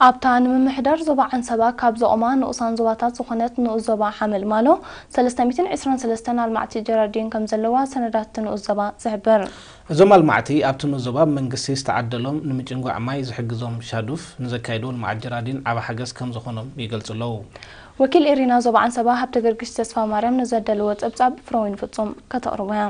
ኣብታ ንምምሕዳር ዞባ ዓንሰባ ካብ ዘቑማ ንኡሳን ዞባታት ዝኾነት ንኡስ ዞባ ሓመልማሎ ሰለስተ ሚእትን ዕስራን ሰለስተን ኣልማዕቲ ጀራዲን ከም ዘለዋ ሰነዳት ንኡስ ዞባ ዝሕብር። እዞም ኣልማዕቲ ኣብቲ ንኡስ ዞባ ብመንግስቲ ዝተዓደሎም ንምጭንጓዕ ማይ ዝሕግዞም ሻዱፍ ንዘካየድዎ ልምዓት ጀራዲን ዓቢ ሓገዝ ከም ዝኾኖም ይገልጹ ኣለዉ። ወኪል ኤሪና ዞባ ዓንሰባ ሃብተ ገርግሽ ተስፋ ማርያም ንዘደለዎ ጸብጻብ ፍረዊን ፍጹም ከተቕርቦ እያ።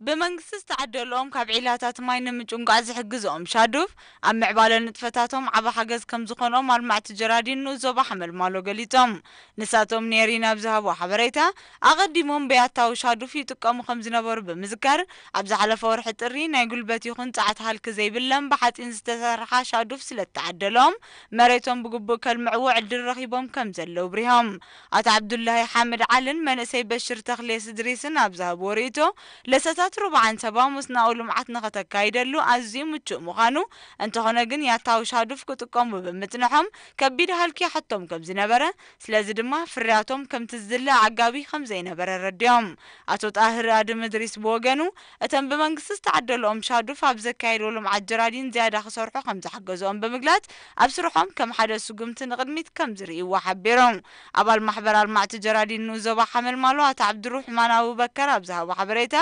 ብመንግስቲ ዝተዓደሎም ካብ ዒላታት ማይ ንምጭንቋዕ ዝሕግዝኦም ሻዱፍ ኣብ ምዕባለ ንጥፈታቶም ዓቢ ሓገዝ ከም ዝኾኖም ኣልማዕቲ ጀራዲን ንኡስ ዞባ ሓመልማሎ ገሊጾም። ንሳቶም ኔሪ ናብ ዝሃቦ ሓበሬታ ኣቐዲሞም ብያታዊ ሻዱፍ ይጥቀሙ ከም ዝነበሩ ብምዝካር ኣብ ዝሓለፈ ወርሒ ጥሪ ናይ ጉልበት ይኹን ጸዓት ሃልኪ ዘይብለን ብሓጺን ዝተሰርሓ ሻዱፍ ስለ እተዓደሎም መሬቶም ብግቡእ ከልምዕዎ ዕድል ረኺቦም ከም ዘለዉ ብሪሆም። ኣቶ ዓብዱላሂ ሓምድ ዓልን መንእሰይ በሽር ተኽሌ ስድሪስን ኣብ ዝሃብዎ ርእይቶ፣ ለሰታት ሩባ ዓንሰባ ምስናኡ ልምዓት ንኸተካይደሉ ኣዝዩ ምቹእ ምዃኑ፣ እንተኾነ ግን ያታዊ ሻዱፍ ክጥቀሙ ብምጽንሖም ከቢድ ሃልኪ ይሓቶም ከም ዝነበረ፣ ስለዚ ድማ ፍርያቶም ከምቲ ዝድለ ኣዕጋቢ ከም ዘይነበረ ኣረዲኦም። ኣቶ ጣህር ኣድም እድሪስ ብወገኑ፣ እተን ብመንግስቲ ዝተዓደልኦም ሻዱፍ ኣብ ዘካየድዎ ልምዓት ጀራዲን ዝያዳ ክሰርሑ ከም ዝሓገዝኦም ብምግላጽ፣ ኣብ ስርሖም ከም ሓደ ስጉምቲ ንቕድሚት ከም ዝርእይዎ ሓቢሮም። ኣባል ማሕበር ኣልማዕቲ ጀራዲን ንኡስ ዞባ ሓመልማሎ ኣቶ ዓብዱሩሕማን ኣቡበከር ኣብ ዝሃቦ ሓበሬታ፣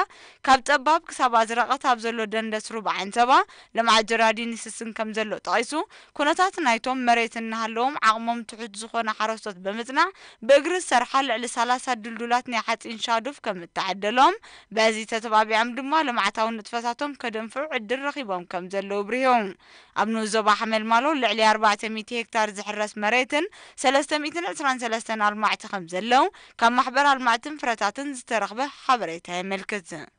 ካብ ጸባብ ክሳብ ኣዝረቐት ኣብ ዘሎ ደንደስ ሩባ ዓንሰባ ልምዓት ጀራዲን ይስስን ከም ዘሎ ጠቒሱ፣ ኩነታት ናይቶም መሬት እናሃለዎም ዓቕሞም ትሑት ዝኾነ ሓረስቶት ብምጽናዕ፣ ብእግሪ ዝሰርሓ ልዕሊ ሰላሳ ድልዱላት ናይ ሓጺን ሻዱፍ ከም እተዓደሎም፣ በዚ ተተባቢዖም ድማ ልምዓታዊ ንጥፈታቶም ከደንፍዑ ዕድል ረኺቦም ከም ዘለዉ ብሪሆም። ኣብ ንኡስ ዞባ ሓመልማሎ ልዕሊ ኣርባዕተ ሚእቲ ሄክታር ዝሕረስ መሬትን ሰለስተ ሚእትን ዕስራን ሰለስተን ኣልማዕቲ ከም ዘለዉ ካብ ማሕበር ኣልማዕትን ፍረታትን ዝተረኽበ ሓበሬታ የመልክት።